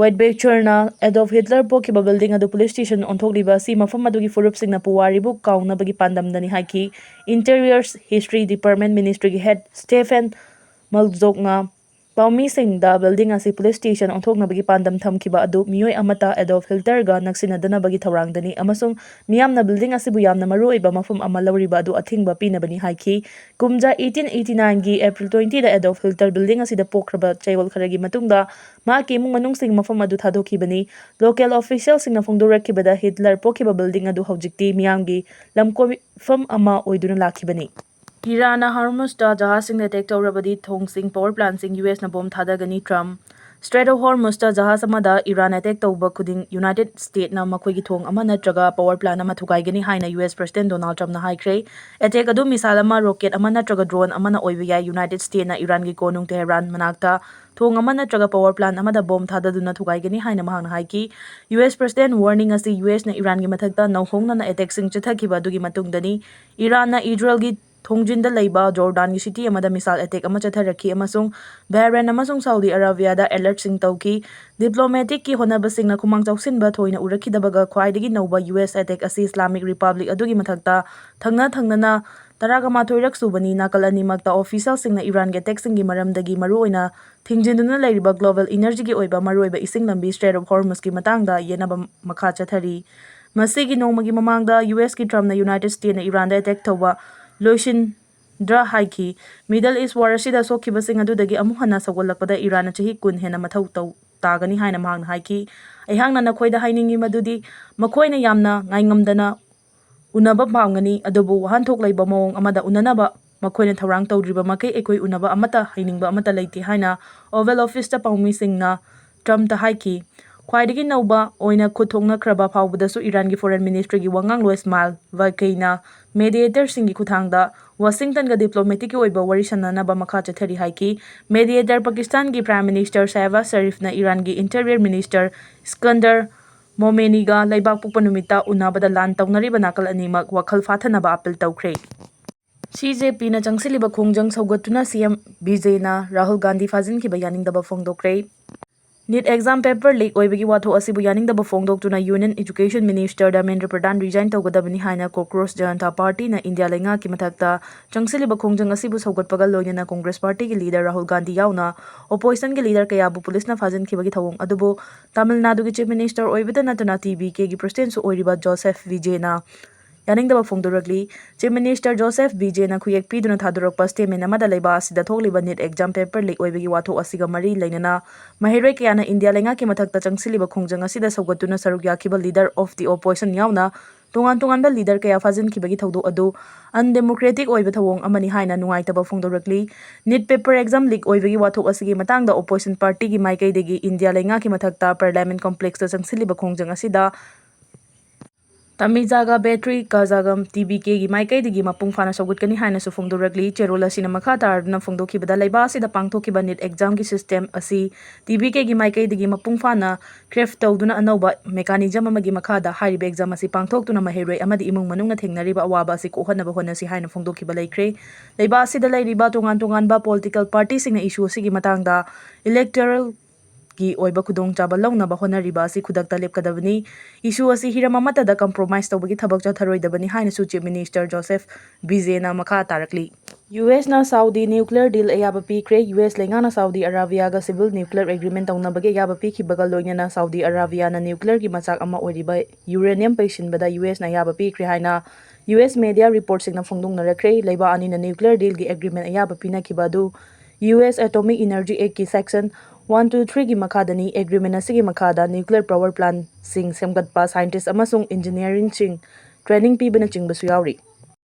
Weidbücherꯅ Adolf Hitler ꯄꯣꯛꯈꯤꯕ building ꯑꯗꯨ police station ꯑꯣꯟꯊꯣꯛꯂꯤꯕ ꯑꯁꯤ ꯃꯐꯝ ꯑꯗꯨꯒꯤ ꯐꯨꯔꯨꯞꯁꯤꯡꯅ ꯄꯨꯋꯥꯔꯤꯕꯨ ꯀꯥꯎꯅꯕꯒꯤ ꯄꯥꯟꯗꯝꯗꯅꯤ ꯍꯥꯏꯈꯤ꯫ Interior History Department Ministryꯒꯤ head Stefan Malzokꯅ ꯄꯥꯎꯃꯤꯁꯤꯡꯗ building ꯑꯁꯤ police station ꯑꯣꯟꯊꯣꯛꯅꯕꯒꯤ ꯄꯥꯟꯗꯝ ꯊꯝꯈꯤꯕ ꯑꯗꯨ ꯃꯤꯑꯣꯏ ꯑꯃꯠꯇ Adolf Hitlerꯒ ꯅꯛꯁꯤꯟꯅꯗꯅꯕꯒꯤ ꯊꯧꯔꯥꯡꯗꯅꯤ ꯑꯃꯁꯨꯡ ꯃꯤꯌꯥꯝꯅ building ꯑꯁꯤꯕꯨ ꯌꯥꯝꯅ ꯃꯔꯨꯑꯣꯏꯕ ꯃꯐꯝ ꯑꯃ ꯂꯧꯔꯤꯕ ꯑꯗꯨ ꯑꯊꯤꯡꯕ ꯄꯤꯅꯕꯅꯤ ꯍꯥꯏꯈꯤ꯫ ꯀꯨꯝꯖꯥ eighteen eighty nineꯒꯤ April twentyꯗ Adolf Hitler building ꯑꯁꯤꯗ ꯄꯣꯛꯈ꯭ꯔꯕ ꯆꯌꯣꯜ ꯈꯔꯒꯤ ꯃꯇꯨꯡꯗ ꯃꯍꯥꯛꯀꯤ ꯏꯃꯨꯡ ꯃꯅꯨꯡꯁꯤꯡ ꯃꯐꯝ ꯑꯗꯨ ꯊꯥꯗꯣꯛꯈꯤꯕꯅꯤ꯫ Local officialꯁꯤꯡꯅ ꯐꯣꯡꯗꯣꯔꯛꯈꯤꯕꯗ Hitler ꯄꯣꯛꯈꯤꯕ building ꯑꯗꯨ ꯍꯧꯖꯤꯛꯇꯤ ꯃꯤꯌꯥꯝꯒꯤ ꯂꯝꯀꯣꯏꯐꯝ ꯑꯃ ꯑꯣꯏꯗꯨꯅ ꯂꯥꯛꯈꯤꯕꯅꯤ꯫ ꯏꯔꯥꯟꯅ ꯍꯣꯔꯃꯨꯖꯇ ꯖꯍꯥꯖꯁꯤꯡꯗ attack ꯇꯧꯔꯕꯗꯤ ꯊꯣꯡꯁꯤꯡ, power plantꯁꯤꯡ ꯌꯨ ꯑꯦꯁꯅ bomb ꯊꯥꯗꯒꯅꯤ, ꯇ꯭ꯔꯝꯞ꯫ Strait of Hormuzꯇ ꯖꯍꯥꯖ ꯑꯃꯗ ꯏꯔꯥꯟ attack ꯇꯧꯕ ꯈꯨꯗꯤꯡ United Statesꯅ ꯃꯈꯣꯏꯒꯤ ꯊꯣꯡ ꯑꯃ ꯅꯠꯇ꯭ꯔꯒ power plant ꯑꯃ ꯊꯨꯒꯥꯏꯒꯅꯤ ꯍꯥꯏꯅ ꯌꯨ ꯑꯦꯁ President Donald Trumpꯅ ꯍꯥꯏꯈ꯭ꯔꯦ꯫ Attack ꯑꯗꯨ missile ꯑꯃ, rocket ꯑꯃ ꯅꯠꯇ꯭ꯔꯒ drone ꯑꯃꯅ ꯑꯣꯏꯕ ꯌꯥꯏ꯫ United Statesꯅ ꯏꯔꯥꯟꯒꯤ ꯀꯣꯅꯨꯡ ꯇꯦꯍꯔꯥꯟ ꯃꯅꯥꯛꯇ ꯊꯣꯡ ꯑꯃ ꯅꯠꯇ꯭ꯔꯒ power plant ꯑꯃꯗ bomb ꯊꯥꯗꯗꯨꯅ ꯊꯨꯒꯥꯏꯒꯅꯤ ꯍꯥꯏꯅ ꯃꯍꯥꯛꯅ ꯍꯥꯏꯈꯤ꯫ ꯌꯨ ꯑꯦꯁ President warning ꯑꯁꯤ ꯌꯨ ꯑꯦꯁꯅ ꯏꯔꯥꯟꯒꯤ ꯃꯊꯛꯇ ꯅꯧꯍꯧꯅꯅ attackꯁꯤꯡ ꯆꯠꯊꯈꯤꯕ ꯑꯗꯨꯒꯤ ꯃꯇꯨꯡꯗꯅꯤ꯫ ꯏꯔꯥꯟꯅ ꯏꯖꯔꯦꯜꯒꯤ ꯈꯣꯡꯖꯤꯟꯗ ꯂꯩꯕ ꯖꯣꯔꯗꯥꯟꯒꯤ city ꯑꯃꯗ missile attack ꯑꯃ ꯆꯠꯊꯔꯛꯈꯤ ꯑꯃꯁꯨꯡ ꯕꯍꯔꯦꯟ ꯑꯃꯁꯨꯡ ꯁꯥꯎꯗꯤ ꯑꯔꯥꯕꯤꯌꯥꯗ alertꯁꯤꯡ ꯇꯧꯈꯤ꯫ Diplomaticꯀꯤ ꯍꯣꯠꯅꯕꯁꯤꯡꯅ ꯈꯨꯃꯥꯡ ꯆꯥꯎꯁꯤꯟꯕ ꯊꯣꯏꯅ ꯎꯔꯛꯈꯤꯗꯕꯒ ꯈ꯭ꯋꯥꯏꯗꯒꯤ ꯅꯧꯕ U S attack ꯑꯁꯤ Islamic Republic ꯑꯗꯨꯒꯤ ꯃꯊꯛꯇ ꯊꯪꯅ ꯊꯪꯅꯅ ꯇꯔꯥꯒ ꯃꯥꯊꯣꯏꯔꯛ ꯁꯨꯕꯅꯤ꯫ ꯅꯥꯀꯜ ꯑꯅꯤꯃꯛꯇ officialꯁꯤꯡꯅ ꯏꯔꯥꯟꯒꯤ attackꯁꯤꯡꯒꯤ ꯃꯔꯝꯗꯒꯤ ꯃꯔꯨꯑꯣꯏꯅ ꯊꯤꯡꯖꯤꯟꯗꯨꯅ ꯂꯩꯔꯤꯕ global energyꯒꯤ ꯑꯣꯏꯕ ꯃꯔꯨꯑꯣꯏꯕ ꯏꯁꯤꯡ ꯂꯝꯕꯤ Strait of Hormuzꯀꯤ ꯃꯇꯥꯡꯗ ꯌꯦꯠꯅꯕ ꯃꯈꯥ ꯆꯠꯊꯔꯤ꯫ ꯃꯁꯤꯒꯤ ꯅꯣꯡꯃꯒꯤ ꯃꯃꯥꯡꯗ U Sꯀꯤ Trumpꯅ United Statesꯅ ꯏꯔꯥꯟꯗ attack ꯇꯧꯕ ꯂꯣꯏꯁꯤꯟ ꯗ꯭ꯔ ꯍꯥꯏꯈꯤ꯫ Middle East war ꯑꯁꯤꯗ ꯁꯣꯛꯈꯤꯕꯁꯤꯡ ꯑꯗꯨꯗꯒꯤ ꯑꯃꯨꯛ ꯍꯟꯅ ꯁꯧꯒꯠꯂꯛꯄꯗ ꯏꯔꯥꯟꯅ ꯆꯍꯤ ꯀꯨꯟ ꯍꯦꯟꯅ ꯃꯊꯧ ꯇꯧ ꯇꯥꯒꯅꯤ ꯍꯥꯏꯅ ꯃꯍꯥꯛꯅ ꯍꯥꯏꯈꯤ꯫ ꯑꯩꯍꯥꯛꯅ ꯅꯈꯣꯏꯗ ꯍꯥꯏꯅꯤꯡꯉꯤ ꯃꯗꯨꯗꯤ ꯃꯈꯣꯏꯅ ꯌꯥꯝꯅ ꯉꯥꯏꯉꯝꯗꯅ ꯎꯅꯕ ꯄꯥꯝꯒꯅꯤ, ꯑꯗꯨꯕꯨ ꯋꯥꯍꯟꯊꯣꯛ ꯂꯩꯕ ꯃꯑꯣꯡ ꯑꯃꯗ ꯎꯅꯅꯕ ꯃꯈꯣꯏꯅ ꯊꯧꯔꯥꯡ ꯇꯧꯗ꯭ꯔꯤꯕ ꯃꯈꯩ ꯑꯩꯈꯣꯏ ꯎꯅꯕ ꯑꯃꯠꯇ ꯍꯩꯅꯤꯡꯕ ꯑꯃꯠꯇ ꯂꯩꯇꯦ ꯍꯥꯏꯅ Oval Officeꯇ ꯄꯥꯎꯃꯤꯁꯤꯡꯅ Trumpꯇ ꯍꯥꯏꯈꯤ꯫ ꯈ꯭ꯋꯥꯏꯗꯒꯤ ꯅꯧꯕ ꯑꯣꯏꯅ ꯈꯨꯠ ꯊꯣꯛꯅꯈ꯭ꯔꯕ ꯐꯥꯎꯕꯗꯁꯨ ꯏꯔꯥꯟꯒꯤ Foreign Ministryꯒꯤ ꯋꯥꯉꯥꯡꯂꯣꯏ ꯏꯁꯃꯥꯏꯜ ꯕꯥꯀꯩꯅ mediatorꯁꯤꯡꯒꯤ ꯈꯨꯠꯊꯥꯡꯗ Washingtonꯒ diplomaticꯀꯤ ꯑꯣꯏꯕ ꯋꯥꯔꯤ ꯁꯥꯟꯅꯅꯕ ꯃꯈꯥ ꯆꯠꯊꯔꯤ ꯍꯥꯏꯈꯤ꯫ Mediator ꯄꯥꯀꯤꯁꯇꯥꯟꯒꯤ Prime Minister ꯁꯍꯕꯥꯖ ꯁꯔꯤꯐꯅ ꯏꯔꯥꯟꯒꯤ Interior Minister ꯏꯁꯀꯟꯗꯔ ꯃꯣꯃꯦꯅꯤꯒ ꯂꯩꯕꯥꯛ ꯄꯣꯛꯄ ꯅꯨꯃꯤꯠꯇ ꯎꯅꯕꯗ ꯂꯥꯟ ꯇꯧꯅꯔꯤꯕ ꯅꯥꯀꯜ ꯑꯅꯤꯃꯛ ꯋꯥꯈꯜ ꯐꯥꯊꯅꯕ appeal ꯇꯧꯈ꯭ꯔꯦ꯫ CJPꯅ ꯆꯪꯁꯤꯜꯂꯤꯕ ꯈꯣꯡꯖꯪ ꯁꯧꯒꯠꯇꯨꯅ CM ꯕꯤꯖꯦꯅ ꯔꯥꯍꯨꯜ ꯒꯥꯟꯙꯤ ꯐꯥꯖꯤꯟꯈꯤꯕ ꯌꯥꯅꯤꯡꯗꯕ ꯐꯣꯡꯗꯣꯛꯈ꯭ꯔꯦ꯫ NEET exam paper leak ꯑꯣꯏꯕꯒꯤ ꯋꯥꯊꯣꯛ ꯑꯁꯤꯕꯨ ꯌꯥꯅꯤꯡꯗꯕ ꯐꯣꯡꯗꯣꯛꯇꯨꯅ Union Education Minister ꯙꯔꯃꯦꯟꯗ꯭ꯔ ꯄ꯭ꯔꯙꯥꯟ resign ꯇꯧꯒꯗꯕꯅꯤ ꯍꯥꯏꯅ Cockroach Janata Partyꯅ ꯏꯟꯗꯤꯌꯥ ꯂꯩꯉꯥꯛꯀꯤ ꯃꯊꯛꯇ ꯆꯪꯁꯤꯜꯂꯤꯕ ꯈꯣꯡꯖꯪ ꯑꯁꯤꯕꯨ ꯁꯧꯒꯠꯄꯒ ꯂꯣꯏꯅꯅ Congress Partyꯒꯤ leader ꯔꯥꯍꯨꯜ ꯒꯥꯟꯙꯤ ꯌꯥꯎꯅ oppositionꯒꯤ leader ꯀꯌꯥꯕꯨ ꯄꯨꯂꯤꯁꯅ ꯐꯥꯖꯤꯟꯈꯤꯕꯒꯤ ꯊꯧꯑꯣꯡ ꯑꯗꯨꯕꯨ ꯇꯥꯃꯤꯜ ꯅꯥꯗꯨꯒꯤ Chief Minister ꯑꯣꯏꯕꯇ ꯅꯠꯇꯅ TVKꯒꯤ presidentꯁꯨ ꯑꯣꯏꯔꯤꯕ ꯖꯣꯁꯦꯐ ꯕꯤꯖꯦꯅ ꯌꯥꯅꯤꯡꯗꯕ ꯐꯣꯡꯗꯣꯔꯛꯂꯤ꯫ Chief Minister ꯖꯣꯁꯦꯐ ꯕꯤꯖꯦꯅ ꯈꯨꯌꯦꯛ ꯄꯤꯗꯨꯅ ꯊꯥꯗꯣꯔꯛꯄ statement ꯑꯃꯗ ꯂꯩꯕꯥꯛ ꯑꯁꯤꯗ ꯊꯣꯛꯂꯤꯕ NEET exam paper leak ꯑꯣꯏꯕꯒꯤ ꯋꯥꯊꯣꯛ ꯑꯁꯤꯒ ꯃꯔꯤ ꯂꯩꯅꯅ ꯃꯍꯩꯔꯣꯏ ꯀꯌꯥꯅ ꯏꯟꯗꯤꯌꯥ ꯂꯩꯉꯥꯛꯀꯤ ꯃꯊꯛꯇ ꯆꯪꯁꯤꯜꯂꯤꯕ ꯈꯣꯡꯖꯪ ꯑꯁꯤꯗ ꯁꯧꯒꯠꯇꯨꯅ ꯁꯔꯨꯛ ꯌꯥꯈꯤꯕ leader of the opposition ꯌꯥꯎꯅ ꯇꯣꯉꯥꯟ ꯇꯣꯉꯥꯟꯕ leader ꯀꯌꯥ ꯐꯥꯖꯤꯟꯈꯤꯕꯒꯤ ꯊꯧꯗꯣꯛ ꯑꯗꯨ undemocratic ꯑꯣꯏꯕ ꯊꯧꯑꯣꯡ ꯑꯃꯅꯤ ꯍꯥꯏꯅ ꯅꯨꯡꯉꯥꯏꯇꯕ ꯐꯣꯡꯗꯣꯔꯛꯂꯤ꯫ NEET paper exam leak ꯑꯣꯏꯕꯒꯤ ꯋꯥꯊꯣꯛ ꯑꯁꯤꯒꯤ ꯃꯇꯥꯡꯗ opposition partyꯒꯤ ꯃꯥꯏꯀꯩꯗꯒꯤ ꯏꯟꯗꯤꯌꯥ ꯂꯩꯉꯥꯛꯀꯤ ꯃꯊꯛꯇ Parliament complexꯇ ꯆꯪꯁꯤꯜꯂꯤꯕ ꯈꯣꯡꯖꯪ ꯑꯁꯤꯗ ꯇꯃꯤꯖꯥꯒ ꯕꯦꯇ꯭ꯔꯤ ꯀꯥꯖꯥꯒꯝ ꯇꯤ ꯕꯤ ꯀꯦꯒꯤ ꯃꯥꯏꯀꯩꯗꯒꯤ ꯃꯄꯨꯡ ꯐꯥꯅ ꯁꯧꯒꯠꯀꯅꯤ ꯍꯥꯏꯅꯁꯨ ꯐꯣꯡꯗꯣꯔꯛꯂꯤ꯫ ꯆꯦꯔꯣꯜ ꯑꯁꯤꯅ ꯃꯈꯥ ꯇꯥꯔꯗꯨꯅ ꯐꯣꯡꯗꯣꯛꯈꯤꯕꯗ, ꯂꯩꯕꯥꯛ ꯑꯁꯤꯗ ꯄꯥꯡꯊꯣꯛꯈꯤꯕ ꯅꯤꯠ ꯑꯦꯛꯖꯥꯝꯒꯤ ꯁꯤꯁꯇꯦꯝ ꯑꯁꯤ ꯇꯤ ꯕꯤ ꯀꯦꯒꯤ ꯃꯥꯏꯀꯩꯗꯒꯤ ꯃꯄꯨꯡ ꯐꯥꯅ ꯀ꯭ꯔꯦꯐ ꯇꯧꯗꯨꯅ ꯑꯅꯧꯕ ꯃꯦꯀꯥꯅꯤꯖꯝ ꯑꯃꯒꯤ ꯃꯈꯥꯗ ꯍꯥꯏꯔꯤꯕ ꯑꯦꯛꯖꯥꯝ ꯑꯁꯤ ꯄꯥꯡꯊꯣꯛꯇꯨꯅ ꯃꯍꯩꯔꯣꯏ ꯑꯃꯗꯤ ꯏꯃꯨꯡ ꯃꯅꯨꯡꯅ ꯊꯦꯡꯅꯔꯤꯕ ꯑꯋꯥꯕ ꯑꯁꯤ ꯀꯣꯛꯍꯟꯅꯕ ꯍꯣꯠꯅꯁꯤ ꯍꯥꯏꯅ ꯐꯣꯡꯗꯣꯛꯈꯤꯕ ꯂꯩꯈ꯭ꯔꯦ꯫ ꯂꯩꯕꯥꯛ ꯑꯁꯤꯗ ꯂꯩꯔꯤꯕ ꯇꯣꯉꯥꯟ ꯇꯣꯉꯥꯟꯕ ꯄꯣꯂꯤꯇꯤꯀꯦꯜ ꯄꯥꯔꯇꯤꯁꯤꯡꯅ ꯏꯁꯨ ꯑꯁꯤꯒꯤ ꯃꯇꯥꯡꯗ ꯏꯂꯦꯛꯇꯣꯔꯦꯜ ꯒꯤ ꯑꯣꯏꯕ ꯈꯨꯗꯣꯡꯆꯥꯕ ꯂꯧꯅꯕ ꯍꯣꯠꯅꯔꯤꯕ ꯑꯁꯤ ꯈꯨꯗꯛꯇ ꯂꯦꯞꯀꯗꯕꯅꯤ꯫ ꯏꯁꯨ ꯑꯁꯤ ꯍꯤꯔꯝ ꯑꯃꯠꯇꯗ ꯀꯝꯄ꯭ꯔꯣꯃꯥꯏꯁ ꯇꯧꯕꯒꯤ ꯊꯕꯛ ꯆꯠꯊꯔꯣꯏꯗꯕꯅꯤ ꯍꯥꯏꯅꯁꯨ ꯆꯤꯐ ꯃꯤꯅꯤꯁꯇꯔ ꯖꯣꯁꯦꯐ ꯕꯤꯖꯦꯅ ꯃꯈꯥ ꯇꯥꯔꯛꯂꯤ꯫ ꯌꯨ ꯑꯦꯁꯅ ꯁꯥꯎꯗꯤ ꯅ꯭ꯌꯨꯀ꯭ꯂꯤꯌꯔ ꯗꯤꯜ ꯑꯌꯥꯕ ꯄꯤꯈ꯭ꯔꯦ꯫ ꯌꯨ ꯑꯦꯁ ꯂꯩꯉꯥꯛꯅ ꯁꯥꯎꯗꯤ ꯑꯔꯥꯕꯤꯌꯥꯒ ꯁꯤꯚꯤꯜ ꯅ꯭ꯌꯨꯀ꯭ꯂꯤꯌꯔ ꯑꯦꯒ꯭ꯔꯤꯃꯦꯟ ꯇꯧꯅꯕꯒꯤ ꯑꯌꯥꯕ ꯄꯤꯈꯤꯕꯒ ꯂꯣꯏꯅꯅ ꯁꯥꯎꯗꯤ ꯑꯔꯥꯕꯤꯌꯥꯅ ꯅ꯭ꯌꯨꯀ꯭ꯂꯤꯌꯔꯒꯤ ꯃꯆꯥꯛ ꯑꯃ ꯑꯣꯏꯔꯤꯕ ꯌꯨꯔꯦꯅꯤꯌꯝ ꯄꯩꯁꯤꯟꯕꯗ ꯌꯨ ꯑꯦꯁꯅ ꯑꯌꯥꯕ ꯄꯤꯈ꯭ꯔꯦ ꯍꯥꯏꯅ ꯌꯨ ꯑꯦꯁ ꯃꯦꯗꯤꯌꯥ ꯔꯤꯄꯣꯔꯠꯁꯤꯡꯅ ꯐꯣꯡꯗꯣꯛꯅꯔꯛꯈ꯭ꯔꯦ꯫ ꯂꯩꯕꯥꯛ ꯑꯅꯤꯅ ꯅ꯭ꯌꯨꯀ꯭ꯂꯤꯌꯔ ꯗꯤꯜꯒꯤ ꯑꯦꯒ꯭ꯔꯤꯃꯦꯟ ꯑꯌꯥꯕ ꯄꯤꯅꯈꯤꯕ ꯑꯗꯨ ꯌꯨ ꯑꯦꯁ ꯑꯦꯇꯣꯃꯤꯛ ꯏꯅꯔꯖꯤ ꯑꯦꯛꯀꯤ ꯁꯦꯛꯁꯟ ꯋꯥꯟ ꯇꯨ ꯊ꯭ꯔꯤꯒꯤ ꯃꯈꯥꯗꯅꯤ꯫ ꯑꯦꯒ꯭ꯔꯤꯃꯦꯟ ꯑꯁꯤꯒꯤ ꯃꯈꯥꯗ ꯅ꯭ꯌꯨꯀ꯭ꯂꯤꯌꯔ ꯄꯥꯋꯔ ꯄ꯭ꯂꯥꯟꯠꯁꯤꯡ ꯁꯦꯝꯒꯠꯄ ꯁꯥꯏꯟꯇꯤꯁ ꯑꯃꯁꯨꯡ ꯏꯟꯖꯤꯅꯤꯌꯥꯔꯤꯡꯁꯤꯡ ꯇ꯭ꯔꯦꯅꯤꯡ ꯄꯤꯕꯅꯆꯤꯡꯕꯁꯨ ꯌꯥꯎꯔꯤ꯫